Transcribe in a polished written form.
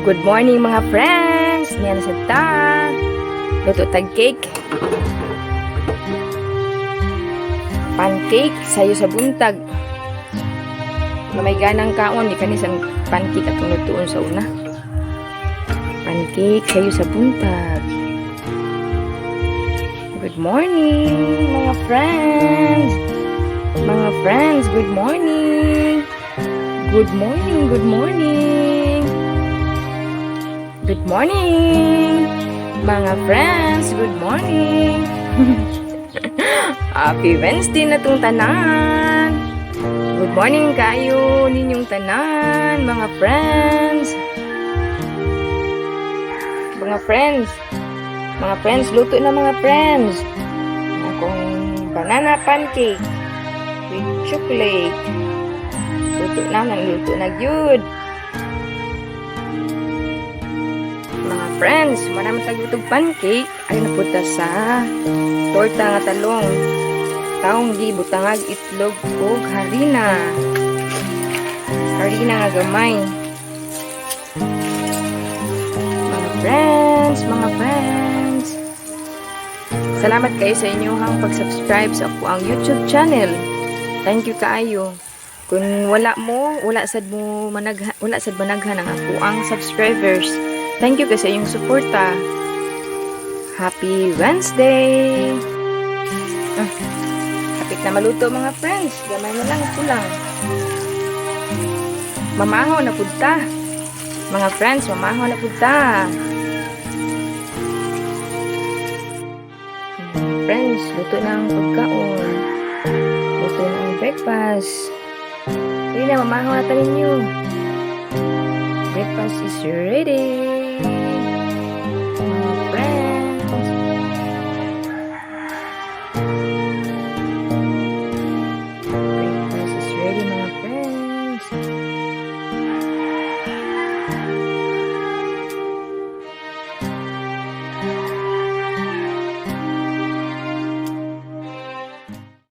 Good morning, mga friends! Niya na sa ta. Luto tag cake. Pancake sayo sa buntag. Na may ganang kaon di kani sang pancake atong lutuon sa una. Pancake sayo sa buntag. Good morning, mga friends. Mga friends, good morning. Good morning, good morning. Good morning, mga friends. Good morning. Happy Wednesday na tong tanan. Good morning kayo ninyong tanan, mga friends. Mga friends. Mga friends, luto na, mga friends. Akong banana pancake with chocolate. Luto na, nang luto na gyud. Mga friends, marami tag itong pancake. Ay napunta sa torta nga talong. Taong gibutangag itlog ug harina. Harina nga gamay. Mga friends, mga friends. Salamat kayo sa inyong pag-subscribe sa akoang YouTube channel. Thank you kaayo. Kung wala mo, wala sad mo managha, wala sad managhan ang akoang subscribers. Thank you kay sa inyong suporta. Happy Wednesday! Ah, hapit na maluto, mga friends. Gamay na lang, kulang. Mamaho na pud ta. Mga friends, mamaho na pud ta. Mga friends, luto na ang pagkaon. Luto na ang breakfast. Hindi na, mamaho na ta ninyo. Breakfast is ready. Mga friends.